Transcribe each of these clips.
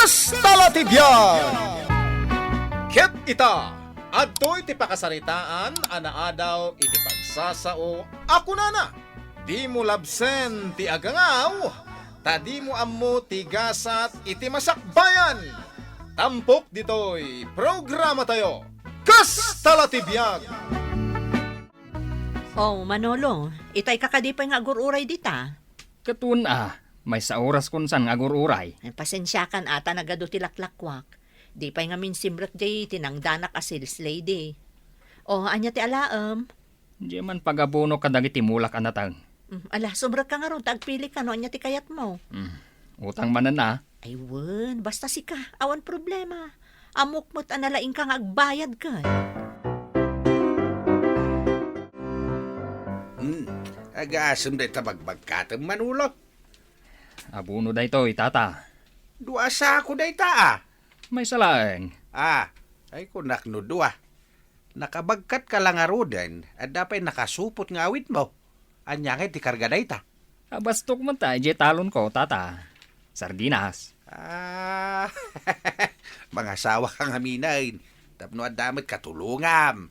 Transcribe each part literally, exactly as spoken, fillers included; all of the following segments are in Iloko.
Kasta la ti biag! Ket ita, adtoy ti pakasaritaan a naadaw iti pagsasao a kunana, "Dimo labsen ti agangaw, ta dimo ammo ti gasat iti masakbayan." Tampok ditoy programatayo, Kasta la ti biag! Oh, Manolo, itay ka kadi pay nga agur-uray dita? Ket wen a, maysa oras kunsan nga agur-uray. Ay, pasensiakan ata nagadu ti laklakwak. Di pay ngamin simrek jay tinangdanak a sales lady. Oh, ania ti alaem? Diay man pagabono kadagiti mulak a nateng. Mm, ala, sumrek ka ngarud ta agpili ka no ania ti kayatmo. Mm, utang manen a. Ay, wen, basta sika, awan problema. Ammok met a nalaing ka nga agbayad ken. Hmm, agasem dayta bagbagkatem, Manolo? Abono daytoy, tata. Dua sako dayta, a. Maysa laeng. A, ay kunak no dua. Nakabagkatka la ngaruden, adda pay nakasupot nga awitmo. Ania ngay ti karga dayta? Abastok met ta idiay talonko, tata. Sardinas. A, mangasawaka ngaminen tapno adda met katulongam.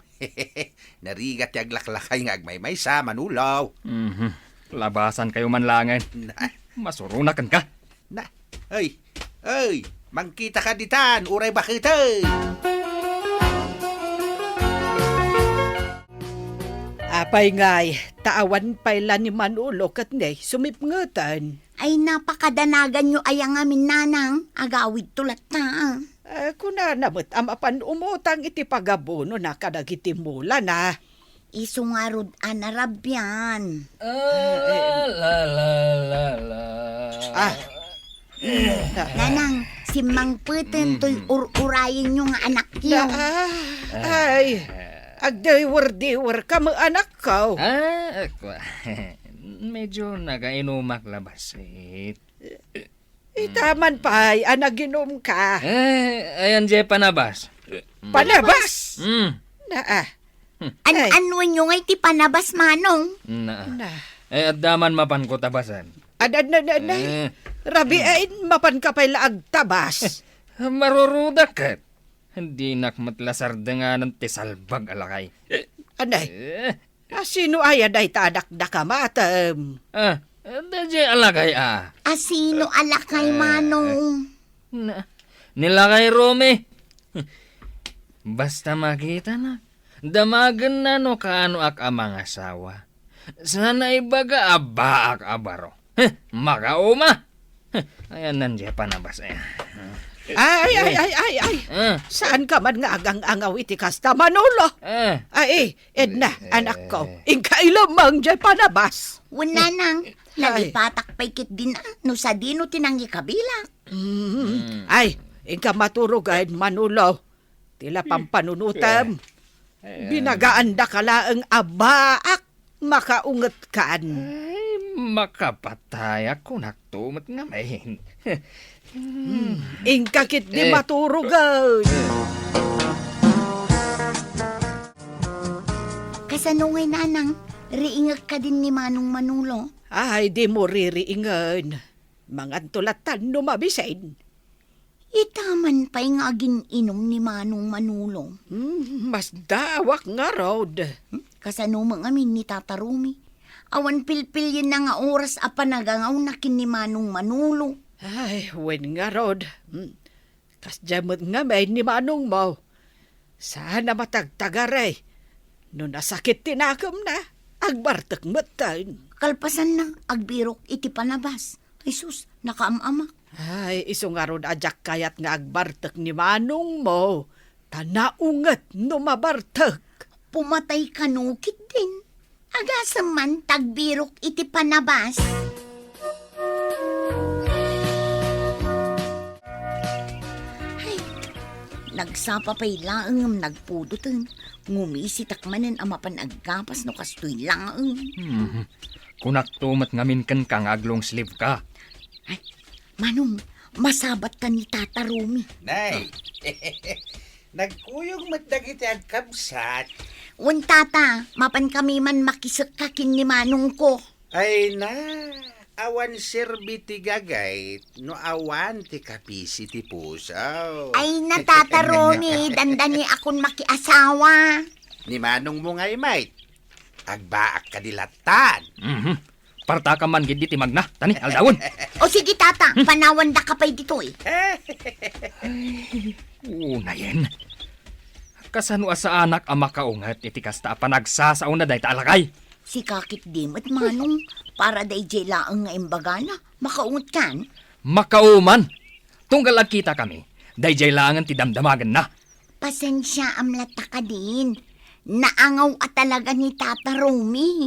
Narigat ti aglaklakay nga agmaymaysa, Manolo. Mhm. Labasankayo man laengen. Na. Masuronak kenka. Na, ay, ay, mangkitaka ditan, uray baketen. Apay ngay, ta awan pay la ni Manolo ket ni sumipngeten. Ay, napakadanaganyo aya ngamin, nanang, agawidto latta. A, kunana met a mapan umutang iti pagabonona kadagiti mulana. Isu ngarud a narabian. Ah, la, la, la, la. Ah. Nanang, simmangpeten toy ur-urayenyo nga anakyo. Na, ah, ay, agdiwer-diwer ka met, anakko. Ah, akwa. Medyo nagainumak la bassit. Ita man pay a naginumka. Eh, ayan jay panabas. Panabas? Mm. Na, ah. An-, ay. Anwenyo ngay ti panabas, manong? Na. Na. Eh, adda man mapanko tabasan. Ad-, ad-, na, na, na. Eh. Rabiin, mapanka pay la agtabas. Marurudak ket. Dinak met la sardenganen ti salbag a lakay. Anay? Eh. A, sino aya dayta a dakdakam, atem? Ah, daydiay a lakay, a. A, sino a lakay, eh, manong? Na, ni lakay Romy. Basta makitana, damagenna no kaanoak a mangasawa. Saan a ibaga a baak a baro. Heh, makauma! Heh, ayan, nandiay panabas, eh. Ay, ay, ay, ay, ay. Ah. Saanka man nga agang-angaw iti kasta, Manolo? Ah. Ay, Edna, eh, anakko, inka ilamang jay panabas. Wen, nanang, ay. Nalipatak pay ketdin a, no sadino ti nangikabilak. Mm. Mm. Ay, inka maturogen, Manolo. Ti la pampanunotem. Eh. Binagaandaka laeng a baak makaungetkan. Ay, makapatayak, kunakto met ngamin. Hmm, inka ketdi maturogen. Kasano ngay, nanang? Riingek kadin ni Manong Manolo? Ay, dimo ririingen. Manganto latta no mabisin. Ita man pay nga agin-inum ni Manong Manolo. Hmm, masdaawak ngarud. Hmm, kasano met ngamin ni Tata Romy? Awan pilpilienna nga oras a panagangawna ken ni Manong Manolo. Ay, wen ngarud. Hmm. Kasdiay met ngamin ni manongmo. Saan a matagtagari. No nasakit ti nakemna, agbartek metten. Kalpasanna, agbirok iti panabas. Ay sus, nakaam-amak. Ay, isu ngarud a diak kayat nga agbartek ni manongmo, ta naunget no mabartek. Pumatay kano ketdin. Agasem man ta agbirok iti panabas. Ay, nagsapa pay laeng ngem nagpudoten. Ngumisitak manen a mapan aggapas no kastoy laeng. Hmm. Kunakto met ngamin kenka nga aglong sleeve ka. Ay, Manong, masabatta ni Tata Romy. Nay, nagkuyog met dagiti agkabsat. Wen, Tata, mapan kami man makisekka ken ni manongko. Ay na, Awan serbi ti gagayt no awan ti kapis iti puso. Ay, na, Tata Romy, dandani akon makiasawa. Ni manongmo ngay met, agbaak kadi lattan. Mhm. Partaka man gid iti magna, tani, aldawon. O sige, Tata, panawandaka pay ditoy. Unayen. Kasano a saanak a makaunget iti kasta a panagsasaona dayta a lakay? Sika ketdi met, Manong, para daydiay laeng nga imbagana. Makaungetkan? Makauman. Tunggal agkitakami, daydiay laengen ti damdamagenna. Pasensiaam latta kadin. Naangaw a talaga ni Tata Romy.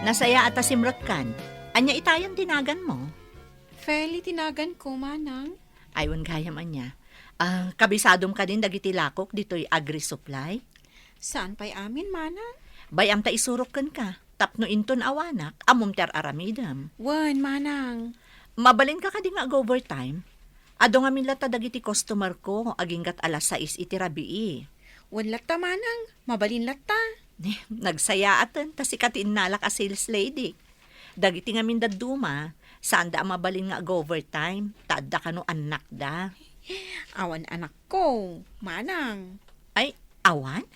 Nasayaat a simrekkan. Ania itayon ti naganmo? Feli ti naganko, Manang. Ay, wen gayam ania. Ah, kabisadom kadin dagiti lakok ditoy agri-supply? Saan pay amin, Manang? Bay-am ta isurok kenka. Tapno inton awanak, ammom ti ar-aramidem. Wen, Manang. Mabalinka kadi nga ag-overtime? Adu ngamin latta dagiti customer ko, aginggat alas sais iti rabii. Wen latta, Manang. Mabalin latta. Nagsayaaten, ta sika ti innalak a sales lady. Dagiti ngamin dadduma, saanda a mabalin nga ag-overtime, ta adda kano annakda. Awan anakko, Manang. Ay, awan?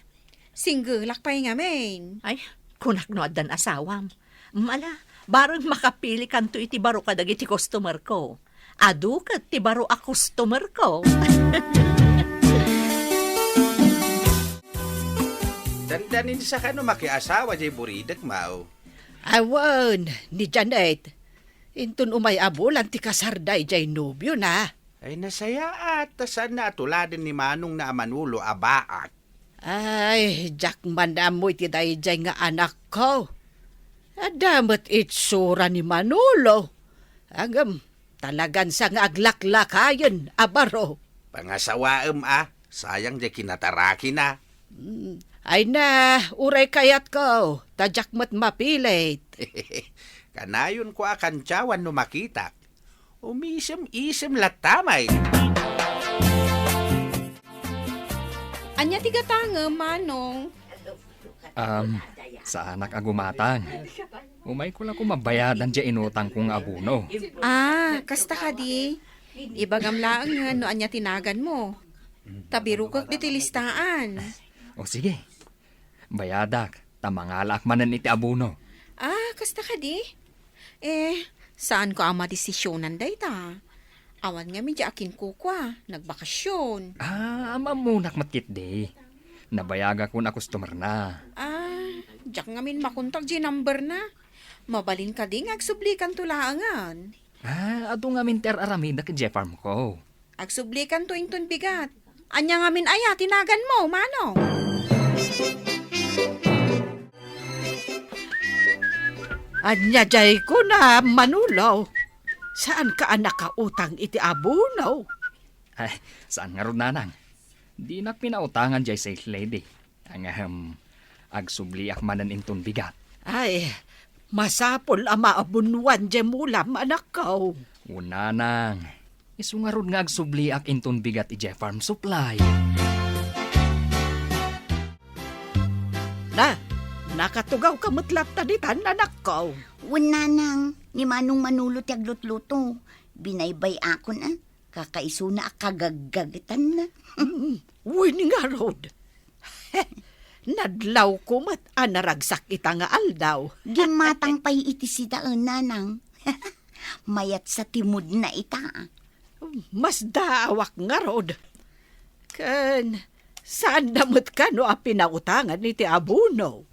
Singgelak pay ngamin. Ay, kunak no addan asawam. Mala, bareng makapilikanto iti baro kadagiti customer ko. Adu ket ti baro a customer ko. Dandanin sa kano makiasawa jay buridek, Mao? Awan, ni Janet. Inton umay a bulan ti kasarda idiay nobiona. Ay, nasayaat, ta saanna a tuladen ni manongna a Manolo a baak. Ay, diak man ammo iti daydiay nga anakko. Adda met itsura ni Manolo. Ngem, talagan sa nga aglaklakayen a baro. Pangasawaem a, sayang diay kinatarakina. Mm, ay na, uray kayatko, ta diak met mapilit. Kanayonko a kantiawan no makitak. Umisem-isem latta met. Ania ti gatangem, Manong? Um, saanak a gumatang. Umayko la koma bayadan diay inutangko nga abono. Ah, kasta kadi. Ibagam laengen no ania ti naganmo. Ta birukek ditoy listaan. O sige. Bayadak, ta mangalaak manen iti abono. Ah, kasta kadi? Eh, saanko a madesisionan dayta. Awan ngamin diay akinkukua, nagbakasyon. Ah, am-ammonak met ketdi. Nabayagakon a customerna. Ah, diak ngamin makontak diay numberna. Mabalin kadi nga agsublikanto laengen. Ah, adu ngamin ti ar-aramidek idiay farmko. Agsublikanto inton bigat. Ania ngamin aya ti naganmo, Manong? Ania diay kuna, Manolo? Saanka a nakautang iti abono? Ay, saan ngarud, Nanang. Dinak pinautangan diay sales lady. Ngem, agsubliak manen inton bigat. Ay, masapul a maabonoan diay mulam, anakko. Wen, Nanang. Isu ngarud nga agsubliak inton bigat idiay farm supply. Na, nakatugawka met latta ditan, anakko. Wen, Nanang, ni Manong Manolo ti aglutluto. Binaybay-akon, a. Kakaisuna a kagaggagetanna. Mm, wen ngarud. Nadlawko met a naragsak ita nga aldaw. Gimmatang pay iti sitaen, Nanang. Mayat sa timudna ita. Masdaawak ngarud. Ken, saanda met kano a pinautangan iti abono?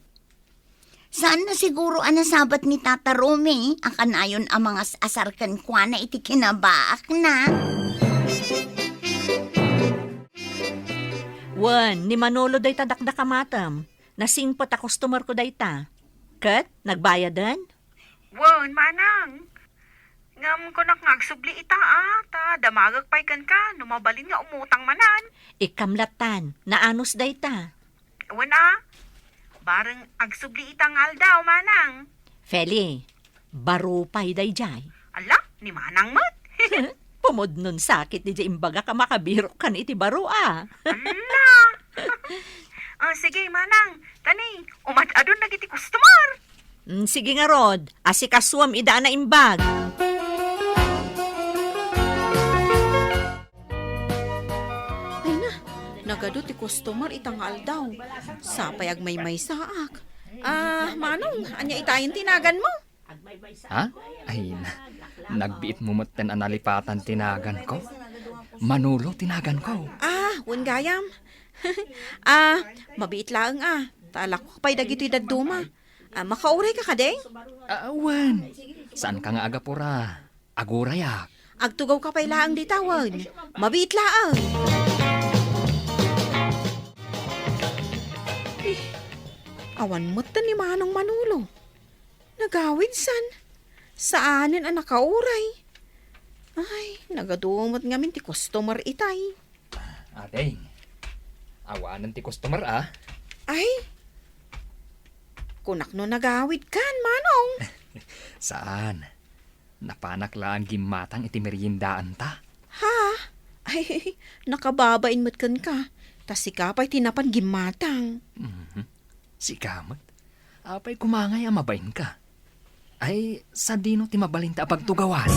Saanna siguro a nasabat ni Tata Romy a kanayon a mangas-asar kenkuana iti kinabaakna. Wen, ni Manolo dayta dakdakamatem. Nasingpet a customerko dayta. Ket, nagbayaden? Wen, Manang. Ngem kunak nga agsubli ita, a, ta damagek pay kenka no mabalin nga umutang manen. Ikkam lattan, naanus dayta. Wen a, bareng agsubli ita nga aldaw, Manang. Feli, baro pay daydiay. Ala, ni Manang met. Pumudnon sakit daydiay imbagak a makabirok kan iti baro a. Ala. Ah, sige, Manang. Tani, umad-adun dagiti customer. Mm, sige ngarud, asikasuem ida a naimbag. Ay na, nagadu ti customer ita nga aldaw. Sapay agmaymaysaak. Ah, Manong, ania itayen ti naganmo? Ha? Ay, na, nagbiitmo metten a nalipatan ti naganko. Manolo ti naganko. Ah, wen gayam. Ah, mabiit laeng a. Ta alakok pay dagitoy dadduma. Ah, makaurayka kadi? Ah, wen. Saanka nga agapura? Agurayak. Agtugawka pay laeng dita wen. Mabiit laeng. Eh, awan metten ni Manong Manolo. Nagawid san? Saanen a nakauray? Ay, nagadu met ngamin ti customer itay. Ading, awanen ti customer a? Ay, kunak no nagawidkan, Manong. Saan. Napanak laeng gimmatang iti meriendaanta. Ha? Ay, nakababain met kenka. Ta sika pay ti napan gimmatang. Mhm. Sika met. Apay koma ngay a mabainka? Ay, sadino ti mabalinta a pagtugawan?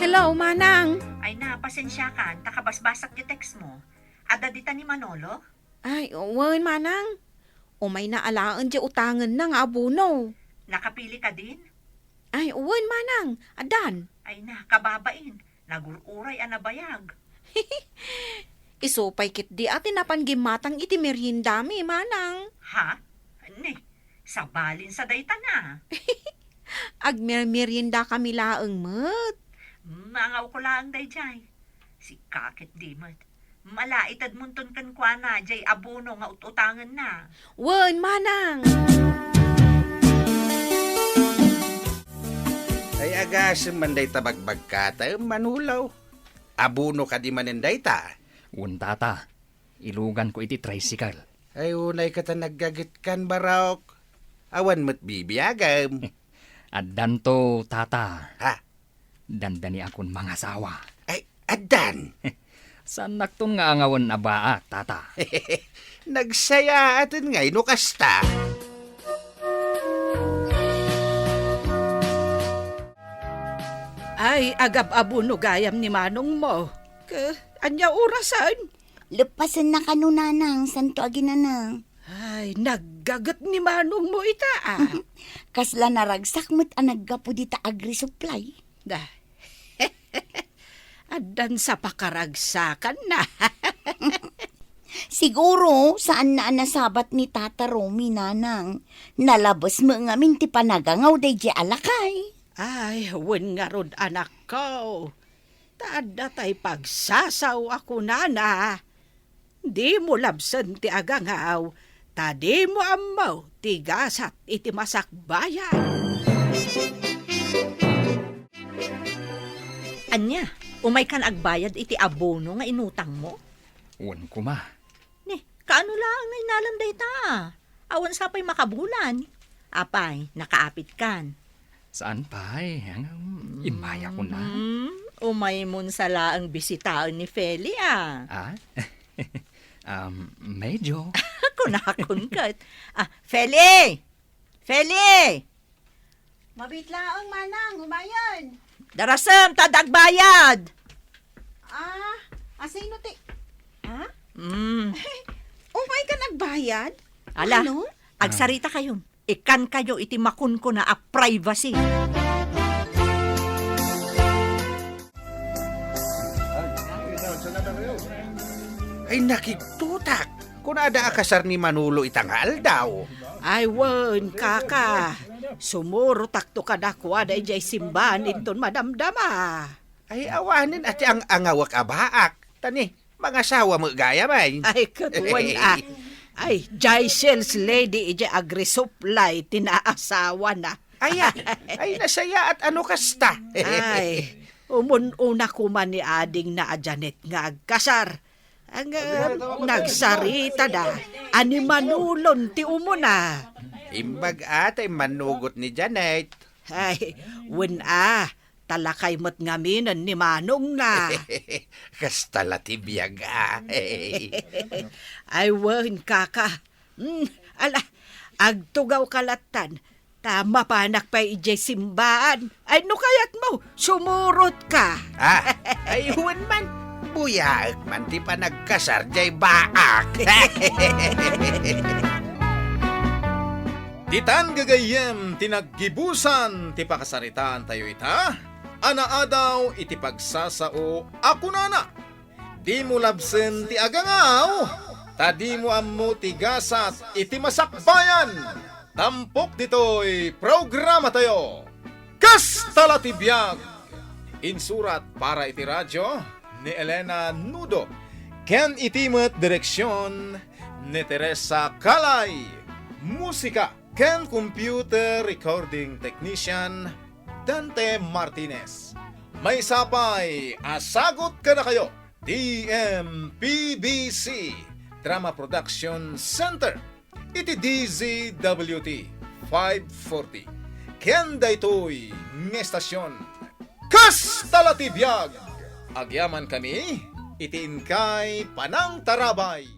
Hello, Manang. Ay na, pasensiakan, ta kabasbasak ti text mo. Adda dita ni Manolo? Ay, wen, Manang. Umayna alaen diay utangenna nga abono. Nakapili kadin? Ay, wen, Manang. Addan. Ay na, kababain. Nagur-uray a nabayag. Isu pay ketdi a ti napan gimmatang iti meriendami, Manang. Ha? Ne, sabalin sa dayta na. Agmermeriendakami laeng met. Mangawko laeng daydiay. Sika ketdi met. Malaitedmonton kenkuana diay abono nga ut-utangenna. Wen, Manang. Ay, agasem man dayta bagbagkataem, Manolo. Abono kadi manen dayta? Wen, Tata. Iluganko iti tricycle. Ay, unay ka ta naggagetkan, Barok. Awan met bibiagem. Addanto, Tata. Ha? Dandaniakon mangasawa. Ay, addan. Saannakton nga angawen a baak, Tata. Nagsayaaten ngay no kasta. Ay, agab-abono gayam ni manongmo. Ke, ania orasen? Leppasenna kano, Nanang, santo aginana. Ay, naggaget ni manongmo ita, a. Kasla naragsak met a naggapu dita agri-supply. Da. Addan sa pakaragsakanna. Siguro, saanna a nasabat ni Tata Romy, Nanang. Nalabes met ngamin ti panagangaw daydiay a lakay. Ay, wen ngarud, anakko. Ta adda tay pagsasao a kunana, "Dimo labsen ti agangaw, ta dimo ammo ti gasat iti masakbayan." Ania, umaykan agbayad iti abono nga inutangmo? Wen koma. Ni, kaano laeng nga inalam dayta? Awan sa pay makabulan. Apay, nakaapitkan? Saan pay. Ang, immayakon na. Hmm, umaymon sa laeng bisitaen ni Feli, a. Ah? Um, medyo. Kunakon ket. Ah, Feli! Feli! Mabiit laeng, Manang, umayen. Darasem, ta adda agbayad. Ah, asino ti, ha? Mm. Umaykan agbayad? Ala, ano? Agsarita kayo. Ikan kayo iti makunkuna a privacy. Ay, nakigtutak. Kunada a kasar ni Manolo ita nga aldaw. Ay, wen, kaka. Sumurotakto kadakuada idiay simbahan inton madamdama. Ay, awanen a ti ang-angawek a baak. Ta ni, mangasawa met gayam ay. Ay, ket wen, a. Ay, diay sales lady idiay agri-supply ti naasawana. Ay, a. Ay, nasayaat a no kasta. Ay, umun-una koma ni adingna a Janet nga agkasar. Ang, ah, nagsaritada a ni Manolon ti umuna. Imbag a ta immanugot ni Janet. Ay, wen a, ta lakay met ngaminen ni manongna. Kasta la ti biag, a. Ay wen, kaka. Hmm, ala, agtugawka lattan, ta mapanak pay idiay simbaan. Ay, no kayatmo, sumurotka. A, ay wen man, buyaek man ti panagkasar diay baak. Ditan gagayyem ti naggibusan ti pakasaritaantayo ita, a naadaw iti pagsasao a kunana, "Dimo labsen ti agangaw, ta dimo ammo ti gasat iti masakbayan." Tampok ditoy programatayo, Kasta la ti biag. Insurat para iti radio ni Elena Nudo, ken iti met direksion ni Teresa Calay. Musika ken computer recording technician, Dante Martinez. Maysa pay a sagut kadakayo ti M P B C Drama Production Center iti D Z W T five forty. Ken daytoy nga estasion, Kasta la ti biag. Agyamankami iti inkay panangtarabay.